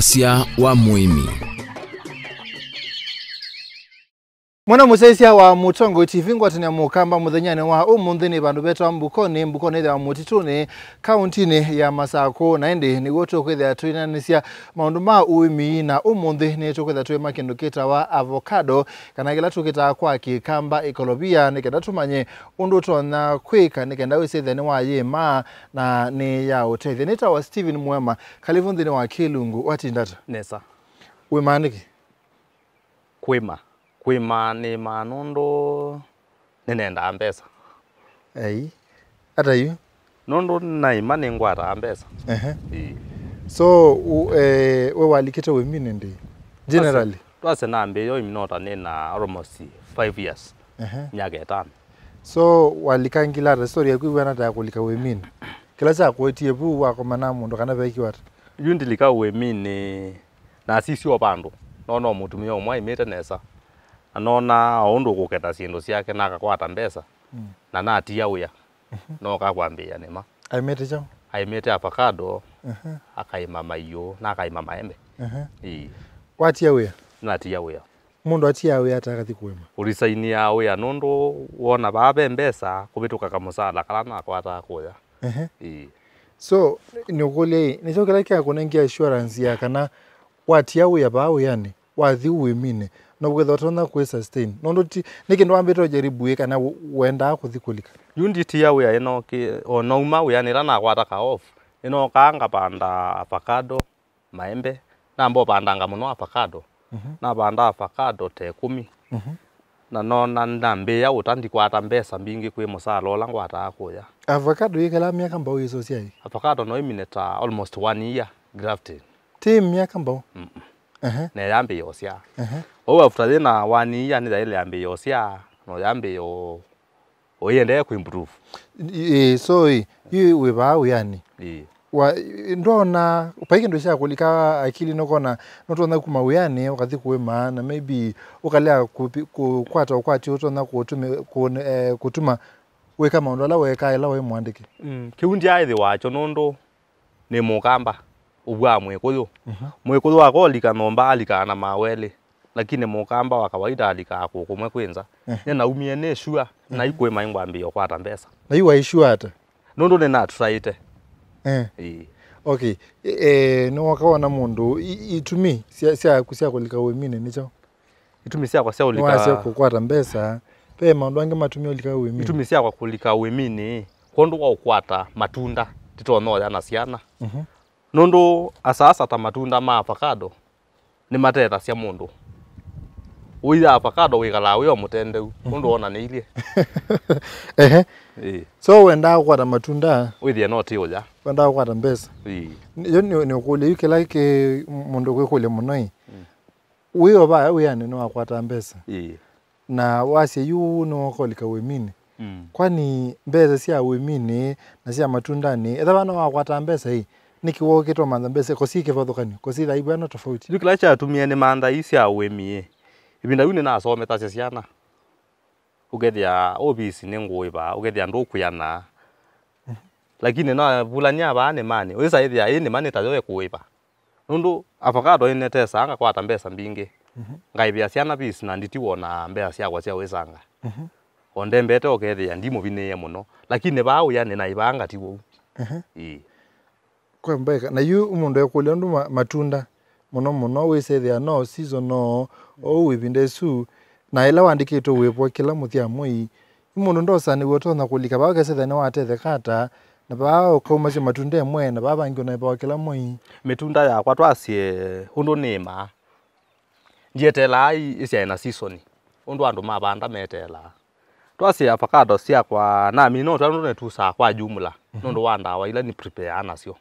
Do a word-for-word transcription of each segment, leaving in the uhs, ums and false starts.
Sya wa mũĩmi. Mwana mũsyaĩĩsya wa Mũtongoi T V ngwatanĩa Mũkamba mũthenyanĩ wa ũmũnthĩ nĩ vandũ vetawa Mbukoni. Mbukoni ĩthĩawa mũtitũnĩ, kaũntinĩ ya Masakũ, na ĩndĩ nĩw'o tũkwĩthĩa tũinanĩsya maũndũ ma ũĩmi, na ũmũnthĩ nĩtũkwĩthĩa tũĩma kĩndũ kĩtawa avocado, kana kĩla tũkĩtaa kwa Kĩkamba ĩkolovia, nĩ kenda tũmanye ũndũ ũtonya kwĩka nĩ kenda wĩsĩthĩa nĩwayĩma na nĩ ya ũtethya. Nĩtawa Stephen Mwema, kalivu nthĩnĩ wa Kĩlungu. Watinda ata? Nesa. Wĩmaa nĩkĩ? Kwĩma. Kwĩma nĩmaa nũndũ nĩnendaa mbesa. Ai. Ata yu? Nũndũ naĩma nĩngwataa mbesa. Ehe. Ĩĩ. So, u, eh, we walikĩte ũĩminĩ ndĩ? Generally? Twase nambĩĩa ũĩmi no ta nĩ na almost five years. Ehe. Myaka ĩtano. So, walikangila ata? Story yaku ĩw'ana ta ya kũlika ũĩminĩ? Kĩla kyakũetie vu wakomana na mũndũ kana vekiwa ata? Yu ndilika ũĩminĩ, nasisye o vandũ, nona o mũtumĩa ũmwe aimĩte nesa, na nona o ũndũ ũkũketa syĩndũ syake, nakakwata mbesa, mm, na natia wĩa, mhm, nooka kwambĩĩa nĩma. Aimĩte kyaũ? Aimĩte avocado, mhm, akaima maiũ, na akaima maembe. Mhm. Ĩĩ. Watia wĩa? Natia wĩa. Mũndũ atiaa wĩa ata akathi kũĩma? Ũrisainia wĩa nũndũ wona vaa ve mbesa kũvĩtũka kamũsala kala nakwataa kũya. Ehe. Ĩĩ. So, nĩũkũlya ĩ, nĩkyo kĩla kĩakũnengie assurance ya kana watia wĩa vaa wĩanĩ, wathi ũĩminĩ, no wĩthwa ũtonya kwĩ sustain? Nũndũ ti, nĩ kĩndũ wambĩte ũjaribu ĩ kana w-, wendaa kũthi kũlika? Yu nditia wĩa ĩno kĩ-, o nauma wĩanĩ ĩla nakwata ka off, nĩnokaa ngapanda avocado, maembe. Namba ũvandanga mũno avocado. Mhm. Navanda avocado ta ĩkũmi. Mhm. Na nona nambĩĩa ũta ndikwata mbesa mbingĩ kwĩ mũsala ũla ngwataa kũya. Avocado yĩkalaa myaka mbaũ yĩsosyaĩ? Avocado no ĩmine ta almost one year grafting. Ti myaka mbaũ? Mm-mm. Ehe. Na yambĩĩa ũsyaa. Ehe. Ũu after yĩna one year nĩyaĩle yambĩĩa ũsyaa, no yambĩĩa ũ-, ũiendeea kũimprove. Ĩ, so, ĩ, yu wĩ vaa wĩanĩ. Ĩ. Wa, ndwona, vai kĩndũ kya kũlika akili nũkona, nũtonya kuma wĩanĩ, ũkathi kũĩma, na maybe ũkalea kũpi-, kũkwata ũkwati ũtonya kũtumi-, kũ-, eh, kũtuma wĩka maũndũ ala weekaa ĩla waĩ mũandĩke? Mm, kĩu ndyaaĩthĩwa kyo nũndũ nĩ Mũkamba, ũvuaa Mwĩkũyũ. Mhm. Mwĩkũyũ akolika nyũmba, alikaa na maũelĩ, lakini Mũkamba wa kawaida alikaa kũũ kũmwe kwĩ nza. Mhm. Nĩnaumie nĩ sure, na, mhm, ikũĩma ingwambĩĩa ũkwata mbesa. Na yu waĩ sure ata? Nũndũ nĩnatũtaĩte. Eh. Ĩĩ. Okay. E, e, nĩwoka wona mũndũ, i-, itumi sya, syaku sya kũlika ũĩminĩ nĩ kyaũ? Itumi syakwa sya ũlika. Nĩwasya kũkwata mbesa, ve maũndũ angĩ matumie ũlika ũĩminĩ? Itumi syakwa kũlika ũĩminĩ, kwondũ wa ũkwata matunda, nditonya ũya na syana. Mhm. Nũndũ asaasa ta matunda ma avocado, nĩmatethasya mũndũ. Ũia avocado wĩkalaa wĩ o mũtendeu, nũndũ wonanĩilye. Ehe. Ĩĩ. So wendaa kũkwata matunda? Wĩthĩe no ti ũya. Wendaa kũkwata mbesa? Ĩĩ. Yo nĩ, nĩ ũkũlya yu kĩla kĩ mũndũ kwĩkũlya mũno ĩ. Mm. Wĩ o vaya wĩanĩ nĩwakwata mbesa. Ĩĩ. Na wasya yu nĩwoka ũlika ũĩminĩ. Mm. Kwani mbesa sya ũĩminĩ na sya matundanĩ, ethĩwa no wakwata mbesa ĩ, nĩkĩ wookĩte ũmantha mbesa, kosi kĩvathũkany'o, kosi thaivw'ano tofauti? Yu kĩla kyatumie nĩmantha ii sya ũĩmi ĩ, ĩvinda yu nĩnasometasya syana. Ũkethĩa ovisi nĩ ngũĩva, ũkethĩa ndũkwĩana. Mhm. Lakini navulany'a vaa nĩmanĩ, wĩsa ĩthĩa ĩ nĩma nĩ tayo ĩkũĩva. Nũndũ avocado ĩnetesaa ngakwata mbesa mbingĩ. Mhm. Ngaĩvĩa syana fees na nditiwona mbesa syakwa sya wĩsanga. Mhm. O ndembete ũkethĩa ndimũvinĩĩe mũno. Lakini vaa wĩanĩ naĩ vaa ngati ũu. Mhm. Ĩĩ. Kwa mbeka, na yu mũndũ ekũlya ũndũ ma-, matunda, mũno mũno wĩsethĩa no season no, ou ĩvinda ĩsu, na ĩla wandĩkĩtwe wĩvwa kĩla mũthya mwei, yu mũndũ ndosanĩw'a ũtonya kũlika vau akesethĩa nĩwatetheka ata, na vaa ũkaumasya matunda ĩmwe, na vaa vangĩ ũnaĩvawa kĩla mwei. Mĩtunda yakwa twasye ũndũ nĩĩmaa, ndyeteelaa i-, ĩsyae na season, ũndũ andũ mavanda meteelaa. Twasye avocado syakwa namina ũtwa nũndũ nĩtusaa kwa jumla, mhm, nũndũ wa ndawa ila nĩ prepare nasyo.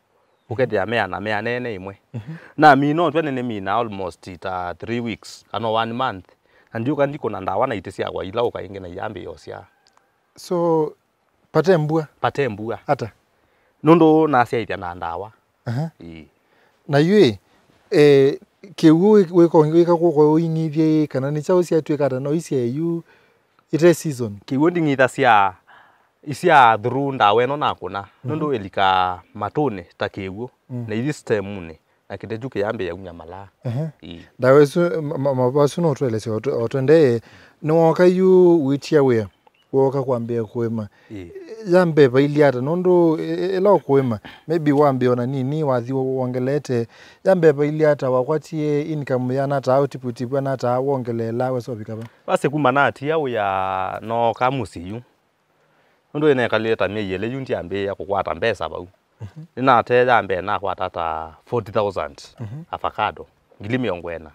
Ũkethĩa mea na mea nene ĩmwe. Mhm. Namina ũtwa nĩnĩmina almost ta three weeks, kana one month. Na ndiũka ndikũna ndawa na itĩ syakwa ila ũka ĩngĩ na iyambĩĩa ũsyaa. So, pate mbua? Pate mbua. Ata? Nũndũ nasyaĩthya na ndawa. Aha. Ĩĩ. Na yu ĩ, eh, kĩw'ũ wĩ-, wĩka ũngĩ, wĩka kũkwa ũing'ithye ĩ, kana nĩ kyaũ syatw'ĩka ata no isyae yu ĩte season? Kĩw'ũ nding'ithasya isyaa through ndawa ĩno nakũna. Mhm. Nũndũ ĩlikaa matũnĩ ta kĩw'ũ, mm, na ithi stemũnĩ. na kĩte kyu kĩyambĩĩa umya malaa. Ehe. Ĩĩ. Ndawa ĩsu, ma- ma- mavaa asu no ũtũelesye o tũ- o tũendee. Nĩwooka yu wĩtia wĩa, wooka kwambĩĩa kũĩma. Ĩĩ. Yambe vailyĩ ata nũndũ ĩ- ĩ- ĩla ũkũĩma, maybe wambĩĩa ona nini, wathi wongelete. Yambe vailyĩ ata, wakwatie income yana ata, output ivw'ana ata, wongeleela wesa ũvika va? Vase kuma natia wĩa nooka mũsyĩ yu. Nũndũ nĩnekalile ta myei ĩlĩ yu ndyambĩĩa kũkwata mbesa vau. Nĩnatee ya mbee nakwata ta forty thousand avocado, ngili mĩongo ĩna.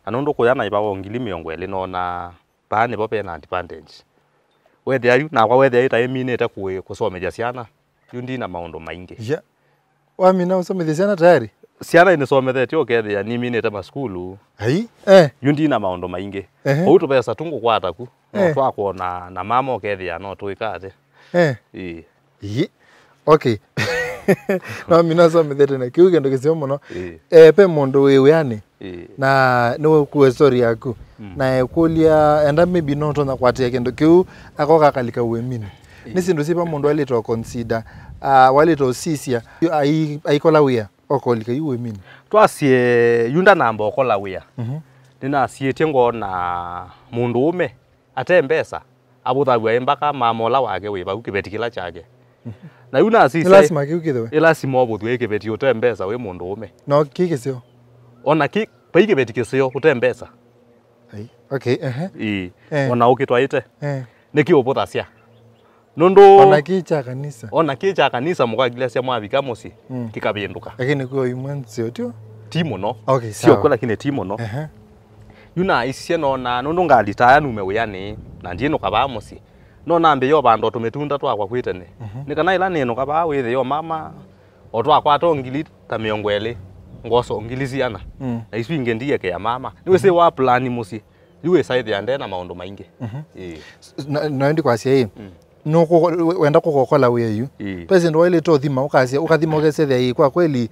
Na nũndũ kũya naiva o ngili mĩongo ĩlĩ noona vaa nĩvo vena advantage. Wethĩa yu nakwa wethĩa ĩtaĩminĩte kũĩ- kũsomethya syana, yu ndina maũndũ maingĩ. Yeah. Wamina ũsomethya syana tayari? Syana nĩsomethetye ũkethĩa niminĩte masukulu. Ai. Eh. Yu ndina maũndũ maingĩ. Ehe. Kũu tũvesa tu ngũkwata ku. No Eh. twakwona na mama ũkethĩa no twĩka ate. Eh. Ĩĩ. Ĩĩ. Okay. No mina somethete na kiu kindu kisio muno. Ĩĩ. Eh, pe mundu wi wiani Ĩĩ. na niwe kuwe story yaku. Mm. Na ekulia enda maybe no tonya kwatia kindu kiu akoka akalika uemini. Ĩĩ. Ni sindu sipa mundu alito consider, uh, walito sisia, ai- aikola wia. Okolika yu wĩmini. Twasye yu ndanamba ũkola wĩa. Mhm. Nĩnasiĩtye ngoona mũndũũme ate mbesa avũthaw'a ĩ mbaka mama ũla wake wĩ vau kĩveti kĩla kyake. Na yu nasisya Nĩ lasima kĩu kĩthĩwe. Ĩ lasima ũvũthw'e ĩ kĩveti ũte mbesa wĩ mũndũũme. No kĩ kĩseo. Ona kĩ vai kĩveti kĩseo ũte mbesa. Ai, okay, ehe. Ĩĩ. Eh. Ona ũkĩtwaĩte. Eh. Nĩkĩ ũvũthasya? Nũndũ Ona kĩ kya kanisa. Ona kĩ kya kanisa mũkakilasya mwavika mũsyĩ Mm. kĩkavĩndũka. Lakini kwĩ imwe nzeo tio? Ti mũno. Okay, Sio sawa. Kwĩ lakini ti mũno. Ehe. Yu naaisisye noona nũndũ ngalitaaya nume wĩanĩ na ndyĩnũka vaa mũsyĩ. No nambĩĩa ũvanda o tũmĩtunda twakwa kwĩ tene. Mhm. Nĩ kana ĩla nĩnũka vaa wĩthĩe o mama o twakwata o ngili ta mĩongo ĩlĩ ngoso ngili siana. Mm. Na isu ingĩ ndiekea mama. Nĩwĩsĩ wa plan mũsyĩ. Yu wĩsaĩthĩa ndee na maũndũ maingĩ. Mhm. Ĩĩ. S- na- na ndikwasya ĩ Mm. nũkũ- wenda kũkokola wĩa yu Ĩĩ. Pesa ndo wailĩte ũthima ũkasya ũkathima ũkesethĩa ĩ kwa kweli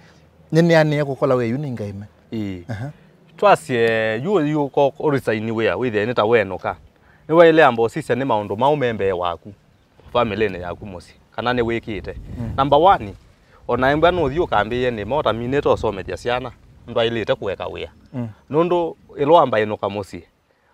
nĩnĩanĩe kũkola wĩa yu nĩngaime Ĩĩ. Aha. Twasye yu yu ko ũrisaini wĩa wĩthĩe nĩ ta wenũka nĩwaĩle amba ũsisya nĩ maũndũ maũ me mbee waku famĩlĩnĩ yaku mũsyĩ kana nĩwĩkĩte. Mm. Number one, o na embwa nũthi ũkambĩĩe nĩ mota minĩte ũsomethya syana ndwaĩlĩte kũeka wĩa. Mm. Nũndũ ĩla wamba ĩnũka mũsyĩ,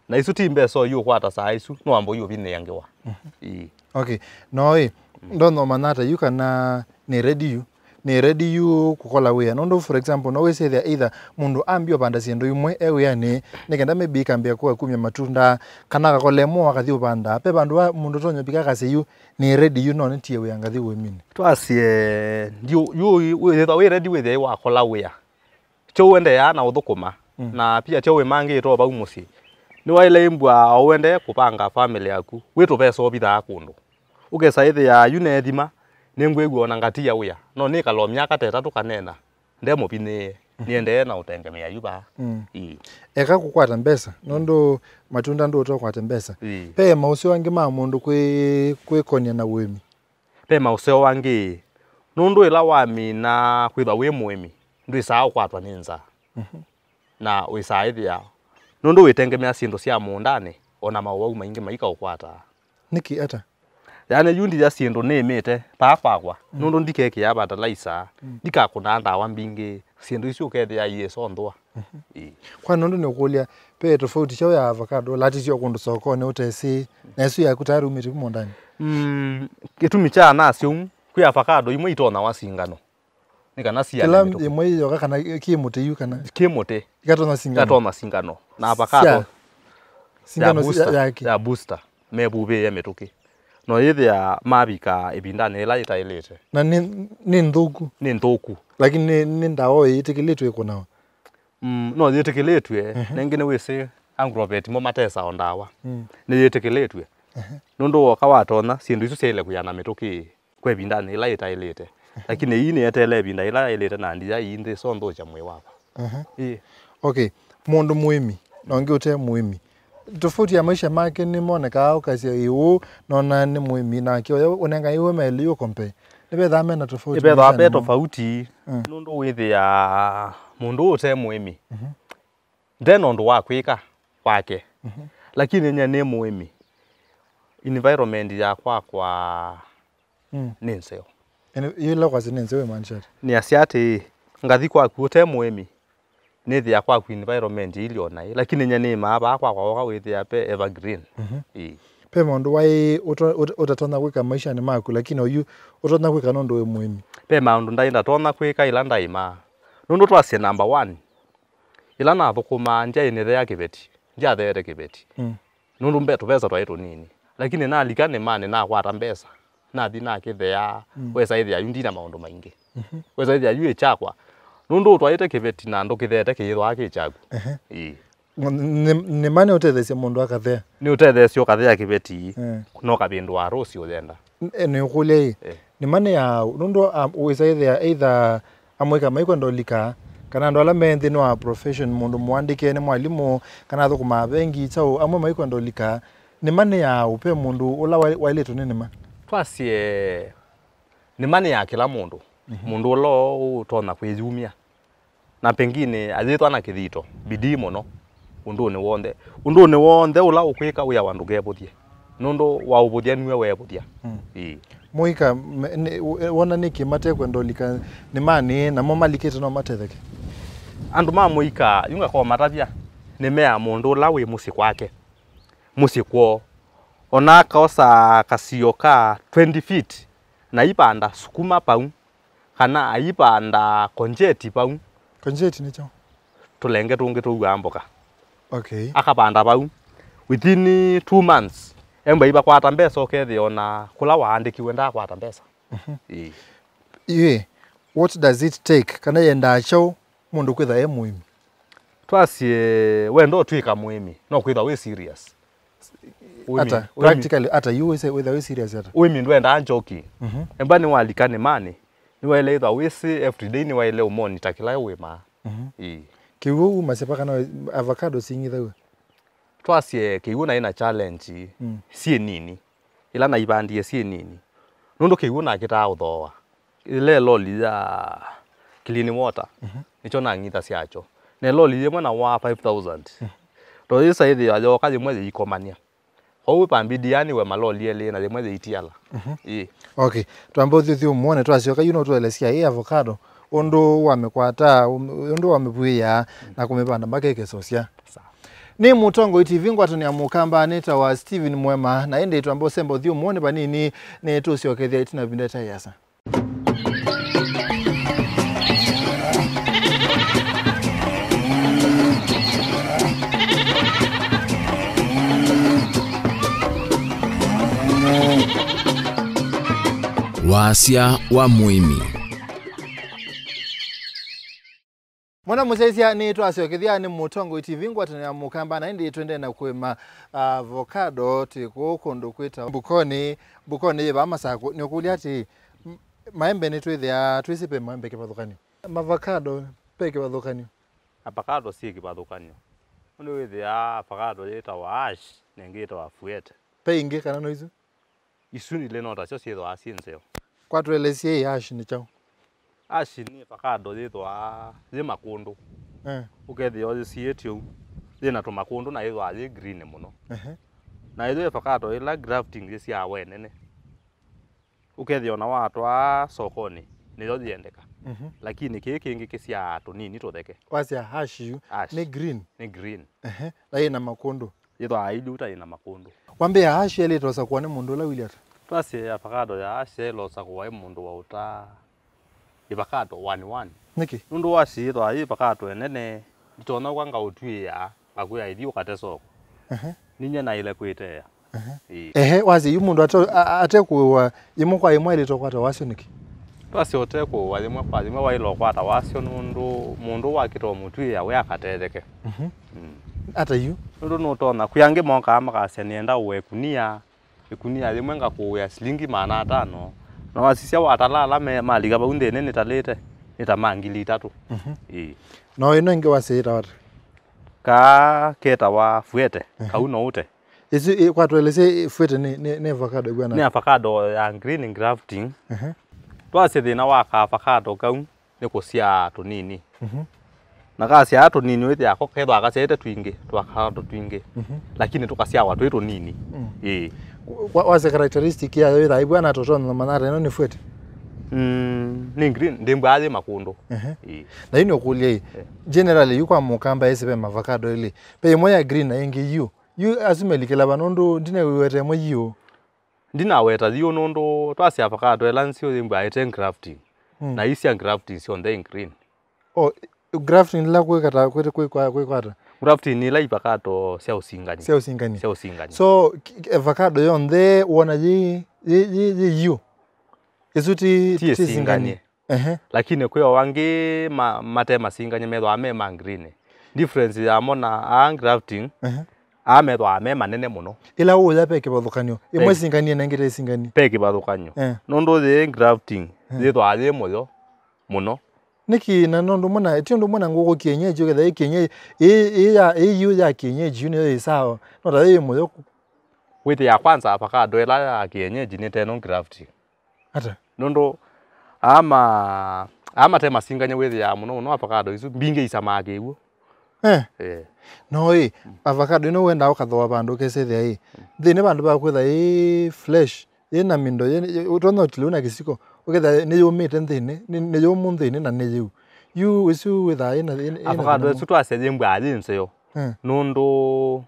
na isu ti mbesa ũyu ũkwata saa isu, no wamba ũyu ũvinĩangĩwa. Mhm. Ii. Okay. No ĩ, mm. Ndonya ũmanya ata yu kana nĩ ready yu? Nĩ ready yu kũkola wĩa. Nũndũ, for example, no wĩsĩthĩa either mũndũ ambia ũvanda syĩndũ imwe e wĩanĩ, nĩ kenda maybe ikambĩa kũa kumya matunda, kana akakole mo akathi ũvanda. Pe vandũ va mũndũ tonya ũvika akasya yu, nĩ ready yu, no nĩtie wĩa ngathi ũĩminĩ. Twasye, ndiũ, yu, yu, wĩthĩwa wĩ ready wĩthĩe wakola wĩa. Kyo ũendeeaa na ũthũkũma, mm. Na pia kyo wĩmangĩĩte o vau mũsyĩ. Nĩwaĩle ĩmbwa o ũendee kũvanga famĩlĩ yaku, wĩ tũvesa ũvithaa kũndũ. Ũkesa ĩthĩaa yu neethima, nĩngwĩw'a o na ngatiya wĩa, no nĩkala o myaka ta ĩtatũ kanena, ndemũvinĩĩe, nĩendee na ũtengemea yu vaa. Mm. Ii. Eka kũkwata mbesa, nũndũ matunda ndũũta ũkwate mbesa. Ii. Ve maũseo angĩ ma mũndũ kwĩ, kwĩkonia na ũĩmi. Ve maũseo angĩ, nũndũ ĩla wamina kwĩthwa wĩ mũĩmi, ndwĩsaa ũkwatwa nĩ nzaa. Mhm. Na wĩsaa ĩthĩa, nũndũ wĩtengemea syĩndũ sya mũũndanĩ, o na maũwau maingĩ maikaũkwataa. Nĩkĩ ata? Yaani yu ndithya syĩndũ nĩĩmĩte vaa kwakwa, mm. Nũndũ ndikekĩaa fertilizer, mm. Ndikakũnaa ndawa mbingĩ, syĩndũ isu ũkethĩa iĩsonthũa. Mhm. Ĩĩ. Kwa nũndũ nĩũkũlya, ve tofauti kyaũ ya avocado ũlatisye o kũndũ sokonĩ ũtesĩ, na ĩsu yaku tayari umĩte ku mũũndanĩ? Mm, kĩtumi kya nasyo ũu, kwĩ avocado imwe itonyawa singano. Nĩ kana siane kĩla mĩtũkĩ. Ĩmwe ĩyoka kana kĩ mũtĩ yu kana? Kĩ mũtĩ. Ikatonya singano. Ikatonya singano. Na avocado. Sya. Singano ya booster, ya, ya booster. Mevuvĩĩe mĩtũkĩ. No yĩthĩa mavika ĩvindanĩ yĩla yĩtaĩlĩte. Na nĩ, nĩ nthũku. Nĩ nthũku. Lakini nĩ, nĩ ndawa ĩtĩkĩlĩtwe ĩkũnawa. Mm, no yĩtĩkĩlĩtw'e, mhm. Nengĩ nĩwĩsĩ agrovet mo matesa o ndawa. Mm. Nĩyĩtĩkĩlĩtw'e. Mhm. Nũndũ woka watonya, syĩndũ isu syaĩle kwĩana mĩtũkĩ kwa ĩvindanĩ yĩla yĩtaĩlĩte. Lakini ii nĩyeteele ĩvinda yĩla yaĩlĩte na ndiya ii nthĩ sonthũkya mwĩĩ wakwa. Mhm. Ĩĩ. Okay, mũndũ mũĩmi, na ũngĩ ũte mũĩmi. Tofauti ya maisha make nĩmonekaa ũkasya ĩ ũũ, nona nĩ mũĩmi, nake ũya ũnengae iwe maĩlĩ yu ũkompe. Nĩvethaa mena tofauti. Ĩvethwa maisha ve nĩmo. Tofauti, mm. Nũndũ wĩthĩa mũndũ ũte mũĩmi. Mhm. Nde na ũndũ wa kwĩka wake. Mhm. Lakini nyie nĩ mũĩmi. Environment ya kwakwa mm. Nĩ nzeo. Ĩla kwasya nĩ nzeo ĩmaanisha ata? Nĩasya atĩĩ, ngathi kwaku ũte mũĩmi, Nĩthĩa kwaku environment ĩilye o naĩ, lakini nyie nĩmaa vaa kwakwa woka wĩthĩa ve evergreen. Mhm. Ĩĩ. Ve maũndũ waĩ ũto- ũt- ũtatonya kwĩka maishanĩ maku, lakini oyu ũtonya kwĩka nũndũ wĩ mũĩmi? Ve maũndũ ndaĩ ndatonya kwĩka ĩla ndaĩmaa. Nũndũ twasye number one, ĩla nathũkũmaa ndyaĩ nĩthea kĩveti, ndyatheete kĩveti. Mm. Nũndũ mbe tũvesa twaĩ tũnini. Lakini nalika nĩmanĩ nakwata mbesa. Nathi nakĩthea, mm, wesa ĩthĩa yu ndina maũndũ maingĩ. Mhm. Wesa ĩthĩa yu ĩkyakwa. Nũndũ ũtwaĩte kĩveti na ndũkĩtheete kĩyĩthwaa kĩ kyaku. Ehe. Ĩĩ. Nĩ- nĩ- Nĩma nĩ ũtetheesya mũndũ akathea? Nĩ ũtetheesya ũkathea kĩveti, eh, no kavĩndũa rũsi ũyenda. N- eh, nĩ ũkũlya ĩ, eh, nĩma nĩ yaaũ? Nũndũ um, wĩsa ĩthĩa either amwe ka maikwenda ũlika, kana andũ ala me nthĩnĩ wa profession, mũndũ mũandĩke nĩ mwalimũ, kana athũkũmaa vengi, kyaũ, amwe maikwenda ũlika. Nĩma nĩ yaaũ? Ve mũndũ ũla wa- waĩlĩtwe nĩ nĩma? Twasye nĩma nĩ ya kĩla mũndũ. Mhm. Mũndũ ũla ũtonya kwĩyumya. Na pengine ayĩtwa na kĩthito, bidii mũno, ũndũnĩ w'onthe. Ũndũnĩ w'onthe ũla ũkwĩka wĩawa ndũkevũthye. Nũndũ waũvũthya nue weevũthya. Mm. Ĩĩ. Mũika, me- nĩ- wona nĩkĩ matekwenda ũlika nĩmanĩ, namo malikĩte no matetheke? Andũ ma mũika, yu ngakoo matavya, nĩmea mũndũ ũla wĩ mũsyĩ kwake, mũsyĩ kwoo, ona akaosa kasio ka twenty feet, na aivanda sukuma pau, kana aivanda konjeti pau. Konjeti nĩ kyaũ? Tũlenge tũngĩ tũuaa mboka. Okay. Akavanda vau. Within two months, emba ivakwata mbesa, ũkethĩa ona kũla waandĩkiwe ndaakwata mbesa. Mhm. Ĩĩ. Ĩĩ, what does it take, kana yendaa kyaũ mũndũ kwĩtha e mũĩmi? Twasye wenda ũtw'ĩka mũĩmi, no kwĩtha wĩ serious. Ũĩmi- Ata, ũĩmi- practically, ata yu wĩse wĩtha wĩ serious ata? Ũĩmi ndwendaa njoki. Mhm. Emba nĩwalika nĩmanĩ, nĩwaĩle ĩtha wĩsĩ everyday, nĩwaĩle ũmonita kĩla wĩmaa. Mhm. Ĩĩ. Kĩw'ũ umasya vaka na avocado sing'ithaw'a? Twasye kĩw'ũ naĩ na challenge, mm, syĩ nini. Ila naivandie syĩ nini. Nũndũ kĩw'ũ nakĩtaa ũthooa. Ĩla ĩloli ya clean water, mhm, nĩkyo nang'itha syakyo. Na ĩloli yĩmwe nawaa five thousand. Mhm. Tondũ yĩsa ĩthĩwa yooka yĩmwe yĩikomania. Kwoou vambidi yaaniwe maloli elĩ na yĩmwe yĩitiala. Mhm. Ĩĩ. Okay. Twambe ũthyũthyũ ũmwone twasyoka yu no tũelesya ĩ avocado. Ũndũ wamĩkwata, ũndũ wamĩvuĩaa, na kũmĩvanda mpaka ĩkesosya. Sawa. Nĩ Mũtongoi T V ngwatanĩo ya Mũkamba nĩtawa Steven Mwema, na ĩndĩ twamba ũsemba ũthyũmũonĩ vanini, nĩtũsyokethya ĩtina ĩvinda ĩtaĩ asa. Wasya wa mũĩmi. Mwana mũsyaĩĩsya, nĩtwasyokethya nĩ Mũtongoi T V ngwatanĩo ya Mũkamba, na ĩndĩ twendee na kũĩma avocado twĩ kũũ kũndũ kwĩtawa Mbukoni. Mbukoni yĩ vaa Masakũ. Nĩũkũlya atĩĩ, m- maembe nĩtwĩthĩaa twĩsĩ ve maembe kĩvathũkany'o? Mavocado ve kĩvathũkany'o? Avocado syĩ kĩvathũkany'o. Nũndũ wĩthĩaa avocado yĩtawa Hash na ĩngĩ yĩtawa Fuete. Ve ingĩ kana no isu? Isu ilĩ no tasyo syĩthĩawa syĩ nzeo. Kwa tũelesye ĩ hash nĩ kyaũ? Hash nĩ avocado yĩthĩawa yĩ makũndũ. Eh. Ũkethĩa ũyĩsiĩtye ũu, yĩ na tũmakũndũ na yĩthĩawa yĩ green mũno. Ehe. Na ĩyo avocado ĩla grafting yĩsyaa we nene. Ũkethĩa ona watwaa sokonĩ, nĩyo yĩendeka. Mhm. Lakini kĩĩ kĩngĩ kĩsyaa tũnini tũtheke. Wasya hash yu, hash, nĩ green? Nĩ green. Ehe. Na yĩ na makũndũ? Yĩthwaa ĩliu ta yĩ na makũndũ. Wambĩa hash yaĩlĩte ũsakũwa nĩ mũndũ ũla ũilye ata? Twasye avocado ya hash yaĩle ũsakũwa ĩ mũndũ waũtaa avocado one one. Nĩkĩ? Nũndũ hash yĩthwaa yĩ avocado ĩnene, nditonya ũka ngaũtw'ĩĩa ngakwĩa ĩthi ũkate soko. Ehe. Ninyie naĩle kwĩteea. Ehe. Ĩĩ. Ehe, wasya yu mũndũ ate- a- a- ate kũĩwa yĩmwe kwa yĩmwe aĩlĩte ũkwata wasyo nĩkĩ? Twasya ũte kũĩwa yĩmwe kwa yĩmwe waĩle ũkwata wasyo nũndũ mũndũ wakĩta ũmũtw'ĩĩa we akatetheke. Mhm. Mm. Ata yu? Nũndũ nũtonya kwĩ angĩ mokaa makasya nĩenda ũe ĩkunia, ĩkunia yĩmwe ngakũĩa silingi maana atano. Na wasisya watala ala me- malika vau nthĩnĩ nĩtalĩte, nĩ ta ma ngili itatũ. Mhm. Ĩĩ. Na ĩno ĩngĩ wasya yĩtawa ata? Kaa ketawa Fuete, mhm, kau no ũte. Ĩsu ĩ- kwa tũelesye ĩ- Fuete nĩ, nĩ, nĩ avocado ĩvw'ana? Nĩ avocado ya green grafting. Mhm. Twasye thĩna wa ka avocado kau nĩ kũsyaa tũnini. Mhm. Na kasyaa tũnini wĩthĩaa ko kethwa kasyaĩte twingĩ, twa avocado twingĩ. Mhm. Lakini tũkasyawa twĩ tũnini. Mm. Ĩĩ. Wa- wasya characteristic yayo ĩthaa ĩvw'ana tũtonya manyata ĩno nĩ Fuete? Mm, nĩ green, ndĩmbwaa yĩ makũndũ. Ehe. Ĩĩ. Na yu nĩũkũlya ĩ, eh, generally yu kwa mũkamba ĩsĩ ve mavakado elĩ. Ve ĩmwe ya green na ĩngĩ yu. Yu asu melikĩla va nũndũ ndinewĩweta ĩmwe yu. Ndinaweta yu nũndũ twasya avocado ĩla nzeo yĩmbwaa ĩte grafting. Mm. Na ii sya grafting syonthe ĩ green. Oh, grafting ĩla kwĩkata, kwĩ-, kwĩkwa-, kwĩkwata? Grafting ila ivakato sya ũsingani. Sya ũsingani. Sya ũsingani. So, ki-, avocado yonthe wona yĩ, yĩ, yĩ, yĩ yu. Ĩsu ti, ti ti ĩsinganie. Ĩsinganie. Ehe. Lakini kwĩ o angĩ ma-, mate masinganie methwa me ma green. Difference yamo na a grafting, ehe, a methwa me manene mũno. Ĩla ũya pe kĩvathũkanyo. Ĩmwe ĩsinganie na ĩngĩ te ĩsinganie. Pe kĩvathũkanyo. Eh. Nũndũ yĩ grafting, eh, yĩthwa yĩ mũyo mũno. Nĩkĩ na nũndũ mwana, ti ũndũ mwana ngũkũ kienyeji, ũketha ĩ kienyeji, ĩ, ĩ ya, ĩ yu ya kienyeji, yu nĩyo ĩ sawa. No ta yĩ mũyo. Wĩthĩa kwanza avocado ĩla ya kienyeji nĩ teno grafting. Ata? Nũndũ ama, ama te masinganya wĩthĩaa mũno mũno avocado isu mbingĩ isamaa kĩw'ũ. Eh. Eh. No ĩ, avocado ĩno wendaa ũkathooa vandũ ũkesethĩa ĩ. Nthĩnĩ vandũ va kwĩtha ĩ flesh, ĩ na mindo, ĩ, ĩ, ũtonya ũtile na kĩsiko, ũketha nĩ yũmĩte nthĩnĩ, nĩ, nĩ yũmũ nthĩnĩ na nĩ yĩu. Yu ĩsu wĩthaa ĩ na, ĩ, ĩ na avocado thĩna ĩsu twasya yĩmbwaa yĩ nzeo. Eh. Nũndũ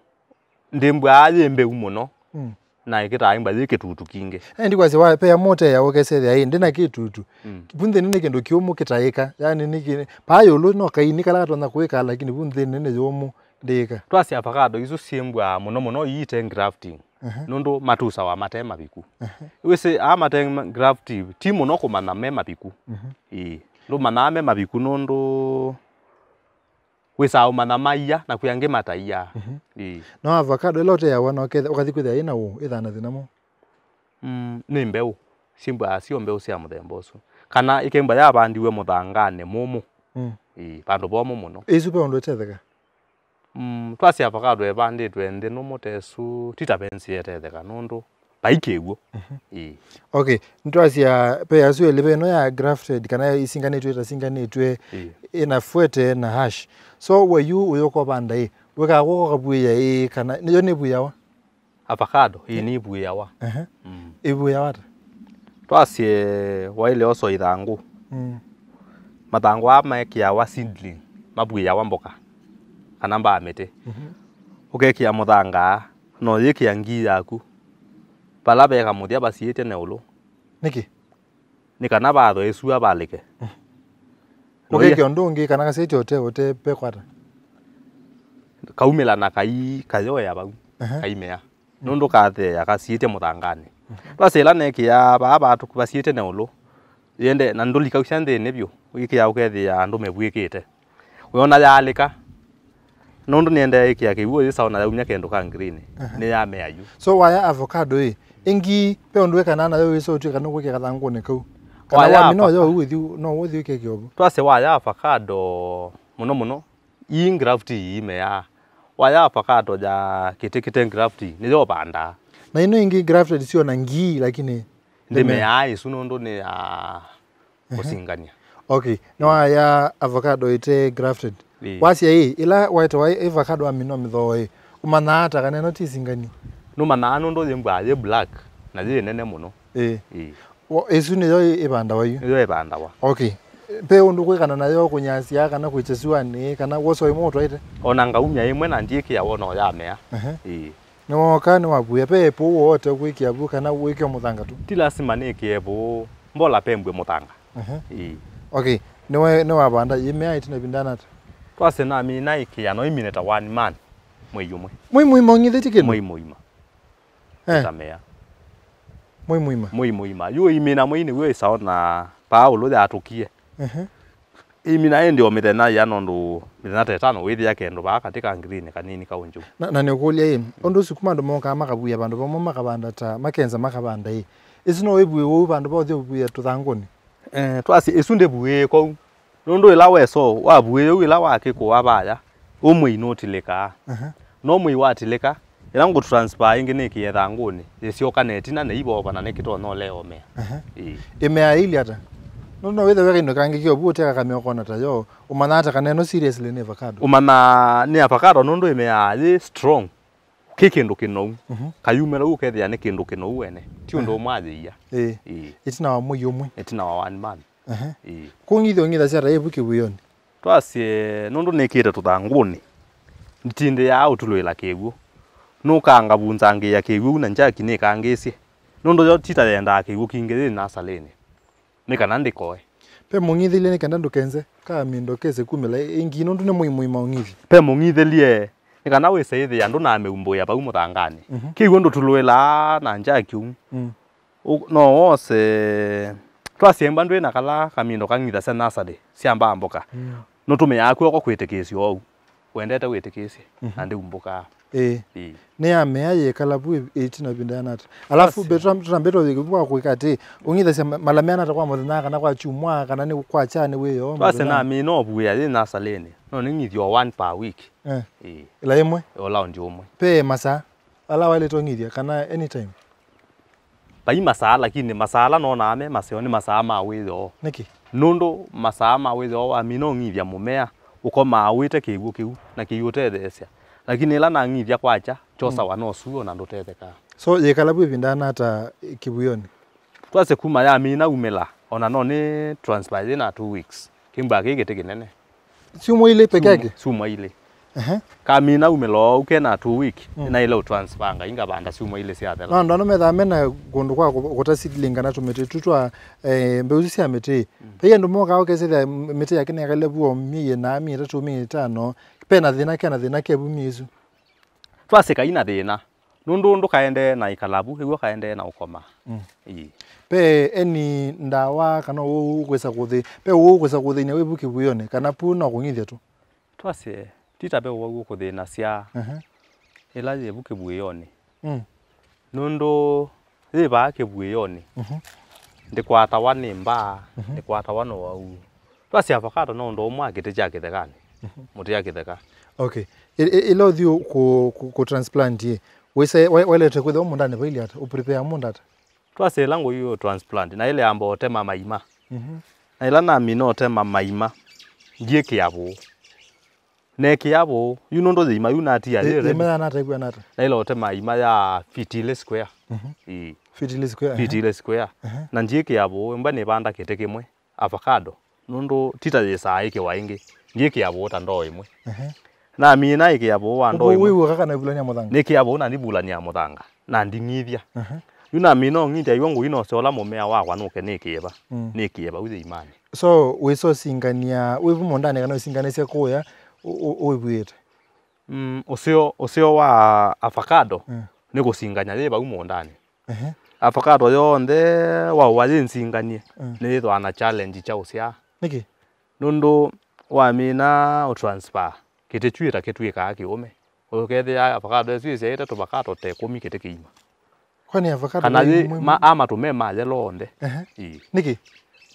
ndĩmbwaa yĩ mbeu mũno, mm, na ĩkĩtaa ĩmba yĩ kĩtutu kingĩ. Eh, ndikwasya wa, pea mote ya ũkesethĩa ĩ, ndĩna kĩtutu. Mm. Vu nthĩnĩ nĩ kĩndũ kĩũmũ kĩtaĩka, yani nĩ kĩ-, paa ĩũlũ no kaini kala katonya kũĩka, lakini vu nthĩnĩ nĩ yũmũ ndĩĩka. Twasya avocado isu syĩmbwaa mũno mũno iite grafting, aha, nũndũ matusawa mate maviku. Aha. Wĩsĩ aa mate ma-, grafting, ti mũno kũmanya me maviku. Mhm. Ĩĩ. Ndũmanyaa me maviku nũndũ wĩsaa ũmanya maia na kwĩ angĩ mataiaa. Mhm. Ĩĩ. No avocado ĩla ũteawa na ũketha-, ũkathi kwĩthĩa ĩna ũũ, ĩthaa na thĩna mwaũ? Mm, nĩ mbeũ. Syĩmbwaa syo mbeũ sya mũthemba ũsu. Kana ĩkembwa yavandiwe mũthanganĩ mũmũ. Mm. Ĩĩ, vandũ vomũ mũno. Ĩsu ve ũndũ ĩtetheka? Mm, twasya avocado ĩvandĩtwe nthĩ nũmũ ta ĩsu, ti ta venzi ĩtetheka nũndũ vai kĩw'ũ. Mhm. Ĩĩ. Okay, nĩtwasya ve asu elĩ, ve ĩno ya grafted kana isinganĩtw'e ĩtasinganĩtw'e, ĩĩ, ĩna fwete na hash. So we yu ũyũka ũvanda ĩ, wĩkaa kw'oko ũkavuĩĩa ĩ kana nĩyo nĩvuĩawa? Avocado, ĩĩ, nĩvuĩawa. Ehe. Mm. Ĩvuĩawa ata? Twasye waĩle ũsoa ithangũ. Mm. Mathangũ aa mekĩawa seedling, mavuĩawa mboka kana mbaa mĩtĩ. Mhm. Ũkekĩa mũthanga, na ũyĩkĩa ngii yaku vala ve kamũthya vasiĩtye na ĩũlũ. Nĩkĩ? Nĩ kana vathwe ĩsua valĩke. Mm. Na ũye- ũkekĩa ũndũ ũngĩ kana kasiĩtye ũte, ũte pekwata? Kaumĩla na kai, kayoea vau, ehe, kaimea. Mm. Nũndũ katheea kasiĩtye mũthanganĩ. Mhm. Twasya ĩla nekĩaa vaa vaa tũku vasiĩtye na ĩũlũ, yende, na ndũlikausya nthĩnĩ vyũ, wĩkĩaa ũkethĩa andũ mevuĩkĩte. Wĩona yaalĩka, nũndũ nĩendeea ĩkĩa kĩw'ũ yĩsaũ na yaumya kĩndũ ka green, aha, nĩyamea yu. So waya avocado ĩ, ĩngĩ ve ũndũ wĩkanaa nayo wĩsa ũtw'ĩka nũkwĩkĩa kathangũnĩ kau? Kana waya wamina ava- ũyo ũu wĩthi, no ũthi wĩkĩe kĩovu? Twasya waya avocado mũno mũno, ii graft iimeaa. Waya avocado ya kĩtĩ kĩte graft nĩyo ũvandaa. Na ĩno ĩngĩ grafted sio na ngii, lakini ndĩmeaa ĩsu nũndũ nĩ ya kũsingania. Okay, nĩwaya avocado ĩte grafted. Ĩĩ. Wasya ĩ, ĩla waĩtawa avocado wamina mĩthoo ĩ, ũmanyaa ata kana ĩno ti singanie? Nũmanyaa nũndũ yĩmbwaa yĩ black na yĩ nene mũno. Ĩĩ. Ĩĩ. Wo-, ĩsu nĩyo ĩ-, ĩvandawa yu? Nĩyo ĩvandawa. Okay. Ve ũndũ kwĩkana nayo kũnyasya kana kwĩkya syũanĩ kana wosa ĩmwe ũtwaĩte? Ona ngaumya ĩmwe na ndiĩkĩa wona ũyamea. Ehe. Ĩĩ. Nĩwooka, nĩwavuĩa, ve ĩpũũ woote kwĩkĩa vu kana wĩkĩe mũthanga tu? Ti lasima nĩkĩe ĩpũũ, mbola pembwe mũthanga. Mhm. Ĩĩ. Okay, nĩwe, nĩwavanda, yĩmea ĩtina ĩvinda nata? Twasye namina ĩkĩa, no imine ta one month, mwei ũmwe. Mwei mũima ũng'ithĩtye kĩndũ? Mwei mũima. Eh. Ĩtamea. Mwei mũima? Mwei mũima. Yu imina mwei nĩw'o ĩsaona paa ũlũ yatũkie. Mhm. Imina ĩndĩ o mĩthenya ĩana ũndũ mĩthenya ta ĩtano wĩthĩa kendũ vaa katĩ ka ngirini kanini kaũnjũ. Na, na nĩũkũlya ĩ, ũndũ ũsu kuma andũ mokaa makavuĩa vandũ vamwe makavanda ta makenza makavanda ĩ, ĩsu no ĩvuĩ ũu vandũ va ũthi ũvuĩa tũthangũnĩ? Eh, twasye ĩsu ndĩvuĩĩe kũu. Nũndũ ĩla wesa wavuĩĩa ũu ĩla wakĩkũa vaya, ũ mwei nũtilĩkaa. Aha. No mwei watilĩka, ĩla ngũ transfer ĩngĩ nĩkĩe thangũnĩ, yĩsyoka na ĩtina na ivova na nĩkĩtonya ũleomea. Aha. Ĩĩ. Ĩmeaa ĩilye ata? Nũndũ no wĩthĩwe kĩndũ kangĩ kĩovu ũteka kamea ũkona ta yo, ũmanyaa ata kana ĩno seriously nĩ avocado? Ũmanyaa nĩ avocado nũndũ ĩmeaa yĩ strong. kĩ kĩndũ kĩnou. Mhm. Kayumĩla ũu ũkethĩa nĩ kĩndũ kĩnou wene. Ti ũndũ Aha. ũmwe ayĩia. Ĩĩ. Ĩĩ. Ĩtina wa mwei ũmwe. Ĩtina wa one month. Aha. Ĩĩ. Kũng'ithya ũng'ithasya ata ĩvu kĩw'ĩonĩ? Twasye nũndũ nĩkĩte tũthangũnĩ, nditindĩaa ũtulũĩla kĩw'ũ. Nũkaa ngavunzangĩĩa kĩw'ũ na njaki nĩkangĩĩsye. Nũndũ yo tita yendaa kĩw'ũ kingĩ yĩ nasalĩnĩ. Nĩ kana ndĩkoe. Pe mũng'ithĩlye nĩ kenda ndũkenze, ka mindo kese kumĩla ĩngĩ nũndũ nĩ mũimũima ũng'ithya. Pe mũng'ithĩlye nĩ kana wĩse ĩthĩa ndũnamĩumbũĩa vau mũthanganĩ. Mhm. Kĩw'ũ ndũtulũĩlaa na njaki ũu. Mm. Ũ-, no wose, twasye mba ndwĩ na kala kamindo kang'ithasya nasarĩ sya mbamboka. Mm. Nũtũmĩaa kw'oko kwĩtĩkĩsya ũu. Wendete wĩtĩkĩsye, Mhm. na ndĩumbũkaa. Ĩĩ. Ĩĩ. Nĩ ya mea yĩkala vu ĩ-, ĩtina ĩvinda yanata. Alafu Basi. Be tũtam-, tũtambĩte ũthĩkĩvu wa kwĩka atĩ, ũng'ithasya ma-, mala meanata kwa mũthenya kana kwa kyumwa kana nĩ kwa kya nĩ wĩoo Twasye mũthenya? Namina ũvuĩa yĩ nasalĩnĩ. No nĩng'ithyo one per week. Eh. Ĩĩ. Ĩla ĩmwe? O laundi ũmwe. Pe masaa? Ala waĩlĩte ũng'ithya kana anytime? Vai masaa, lakini masaa ala nonaa me maseo nĩ masaa ma wĩoo. Nĩkĩ? Nũndũ masaa ma wĩoo wamina ũng'ithya mũmea, ũkomaa ũĩte kĩw'ũ kĩu, na kĩiũtetheesya. Lakini ĩla nang'ithya kwakya, kyosawa Mm. no suo na ndũtethekaa. So, yĩkala vu ĩvinda yanata kĩvuĩonĩ? Twasye kuma yamina umĩla, ona no nĩ transfer yĩna two weeks. Kĩmbaa kĩĩ kĩtĩ kĩnene. Syumwa ilĩ peke yake? Syumwa ilĩ. Ehe. Kamina umĩla ũu kena two week, Mm. nĩnaĩle ũtransfanga ingavanda syumwa ilĩ syathela. No, andũ ano methaa mena kũndũ kwa kũ-, kũta seedling kana tũmĩtĩ tu twa, eh, mbeu isu sya mĩtĩ. Mm. Vai andũ mokaa ũkesĩthĩa m-, mĩtĩ yake nĩyakalile vuo myei ĩna, myei ĩtatũ, myei ĩtano. Pena thĩna, kena thĩna kevu myei ĩsu? Twasye kaina thĩna. Nũndũ ndũkaendee na ĩkalavu, ĩw'o kaendee na ũkoma. Mm. Ĩĩ. Pe eni ndawa kana ũwau ũkwĩsa kũthĩ-, pe ũwau ũkwĩsa kũthĩny'a wĩ vu kĩvuĩonĩ, kana pu no kũng'ithya tu? Twasye, ti ta ve ũwau ũkũthĩnasya Aha. ĩla yĩ vu kĩvuĩonĩ. Mm. Nũndũ yĩ vaa kĩvuĩonĩ, Mhm. ndĩkwatawa nĩ mbaa, Mhm. ndĩkwatawa nĩ ũwau. Twasye avocado no ũndũ ũmwe wa kĩtĩ kya kĩthekanĩ. Mhm. Mũtĩ ya kĩtheka. Okay. I-, i-, ĩla ũthi kũ, kũ, kũ transplant ĩ, wĩse, wa-, waĩlĩte kwĩthĩwa mũũndanĩ vailye ata? Ũ prepare mũũnda ata? Twasye ĩla ngũi ũ transplant, naĩle amba ũtema maima. Mhm. Na ĩla namina ũtema maima, ndyĩkĩa vũũ. Nekĩa vũũ, yu nũndũ yĩima yu natia Ĩ-, yĩ ready. Yĩima yanata ĩkwĩanata? Naĩle ũtema ĩima ya fiti ilĩ square. Mhm. Ĩĩ. Fiti ilĩ square, Fiti ehe. ilĩ square. Ehe. Na ndyĩkĩa vũũ, mba nĩvanda kĩtĩ kĩmwe. Avocado, nũndũ ti ta yĩsaa ĩkĩwa ĩngĩ, ndyĩkĩa vũũ ta ndoo ĩmwe. Ehe. Namina ĩkĩa vũũ wa ndoo Ũvũũ ĩmwe. Wĩw'o kaka na ĩvulany'a mũthanga? Nĩkĩa vũũ na ndivulany'a mũthanga, na nding'ithya. Ehe. Yu namina ũng'ithya iw'o ngũi nosyola mũmea wakwa nũke nĩkĩe va, Mm. nĩkĩe vau yĩimanĩ. So, wĩsa ũsingania wĩ vu mũũndanĩ kana ũsinganĩsye kũya ũ-, ũ-, ũĩvuĩte? Mm, ũseo, ũseo wa avocado Mm. nĩ kũsinganya yĩ vau mũũndanĩ. Ehe. Avocado yonthe waũa yĩ nsinganie, Mm. nĩyĩthwaa na challenge kya ũsyaa. Nĩkĩ? Nũndũ wamina ũtransfer, kĩtĩ kyu ĩta kĩtw'ĩkaa kĩũme. Ũkethĩa avocado ĩsu ĩsyaĩte tũvakato ta ĩkũmi kĩtĩ kĩima. Kwani avocado Kana ve yĩ, ĩmwe ma, ĩmwe? A matũ me ma yellow onthe. Ehe. Ĩĩ. Nĩkĩ?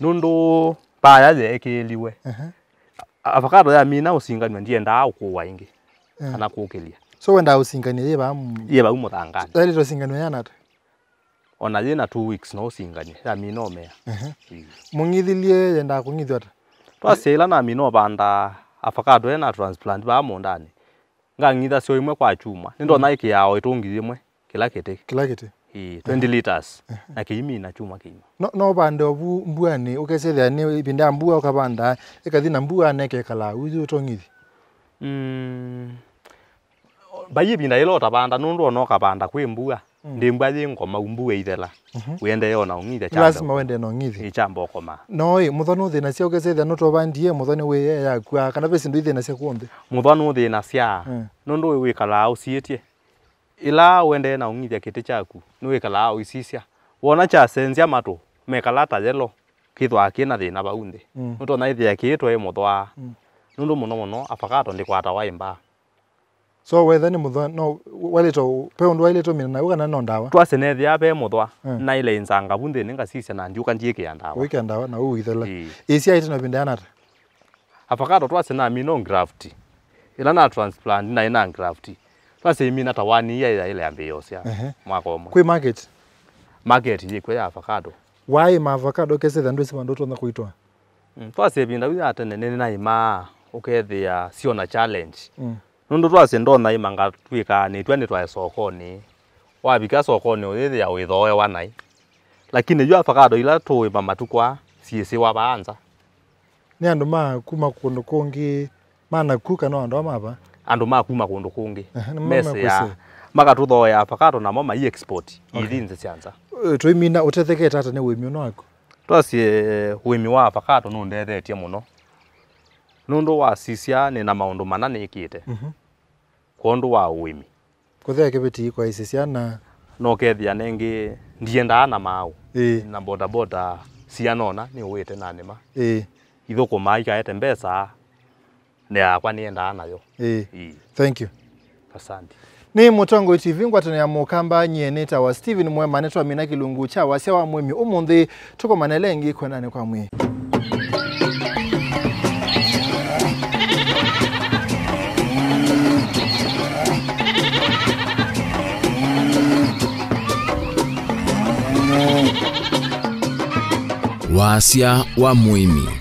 Nũndũ mbaya yeekĩĩliwe. Ehe. Avocado yamina ũsinganw'a ndyendaa ũkũwa ĩngĩ. Eh. Kana kũkĩlya. So wendaa ũsinganie yĩ vaa m-, Yĩ vau mũthanganĩ. Yaĩlĩte ũsinganw'a yana ata? Ona yĩ na two weeks no ũsinganie, yamina ũmea. Ehe. Ĩĩ. Mũng'ithĩlye yendaa kũng'ithwa ata? Twasya ĩla namina ũvanda avocado ena transplant vaa mũũndanĩ. Ngang'itha syo ĩmwe kwa kyumwa. Nĩndonya Mm. ĩkĩaa o ĩtũngi yĩmwe kĩla kĩtĩ. Kĩla kĩtĩ. Ĩĩ, twenty liters. Ehe. Na kĩimina kyumwa kĩima. No, no ũvande ovu mbuanĩ, ũkesethĩa nĩ ĩvinda ya mbua ũkavanda, ĩkathi na mbua na ĩkekalaa, ũu ũtong'ithya? Mm. Vai ĩvinda yĩla ũtavanda, nũndũ ona ũkavanda kwĩ mbua, Mm. ndĩ mbua yĩ ngomau, mbua ĩithela. Mhm. Wĩendee ona ũng'ithya Lazima kyamba. Wende na ũng'ithya. Ĩkyamba ũkoma. No ĩ, mũthwa nũthĩnasya ũkesethĩa nũtovandie, mũthwa nĩwĩe yakw'a, kana ve syĩndũ ithĩnasya kw'onthe? Mũthwa nũthĩnasya, Mm. nũndũ wĩ wĩkalaa ũsiĩtye. Ĩla ũendee na ũng'ithya kĩtĩ kyaku, nĩwĩkalaa ũisisya. Wona kyasenzya matũ, mekala ta yellow, kĩthwaa kĩ na thĩna vau nthĩ. Mm. Nũtonya ĩthĩa kĩĩ twaĩ mũthwaa. Mm. Nũndũ mũno mũno, avocado ndĩkwatawa ĩ mbaa. So, wetha nĩ mũthwa, no, waĩlĩte ũ-, ve ũndũ waĩlĩte ũmina nayo kana no ndawa? Twasye nethĩa ve mũthwa, Mm. naĩle ĩnzanga vu nthĩnĩ ngasisya na ndyũka ndyĩkĩa ndawa. Wĩkĩa ndawa na ũithela. Ĩĩ. Ĩsyaĩte na ĩvinda yanata? Avocado twasye namina ũ graft. Ĩla na transplant naĩ na graft. Twasye ĩmina ta one year yaĩle yambĩĩa ũsya. Ehe. Mwaka ũmwe. Kwĩ market? Market yĩkw'o ya avocado. Waĩma avocado ũkesethĩa ndwĩsĩ vandũ ũtonya kũitwaa? Mm, twasye ĩvinda yu ya tene nĩnaĩmaa ũkethĩa syona challenge. Mm. Nũndũ twasye ndonya ĩma ngatw'ĩka nĩtw'a nĩtwae sokonĩ. Wavika sokonĩ ũyĩthĩa wĩthooewa naĩ. Lakini yu avocado ila tũũĩma matukũ aa syĩsĩwa vaa nza. Nĩ andũ ma kuma kũndũ kũngĩ ma naku kana andũ aa ma va? Andũ ma kuma kũndũ kũngĩ. Ehe, nĩmo mesĩaa, mekwĩsĩĩa. Makatũthooea avocado namo mai export Okay. Ithi nthĩ sya nza. Ĩ, tũimina ũtethekete ata nĩ ũĩmi ũno waku? Twasye ũĩmi wa avocado nũndethetye mũno. Nũndũ wasisya nĩ na maũndũ mana nĩkĩte. Mhm. Kwondũ wa ũĩmi. Kũthea kĩveti kwaisye syana. No kethĩa nengĩ ndiendaa na maaũ. Ĩĩ. Na bodaboda sianona nĩ ũwĩte na nĩma. Ĩĩ. Ithũkũmaa ikaete mbesa, nĩ yakwa nĩendaa nayo. Ĩĩ. Ĩĩ. Thank you. Asante. Nĩ Mũtongoi T V ngwatanĩo ya Mũkamba, nyie nĩtawa Steven Mwema, nĩtwamina kĩlungu kya wasya wa mũĩmi ũmũnthĩ. Tũkomane lengi kwendanĩ kwa mwĩĩ. Wasya wa mũĩmi.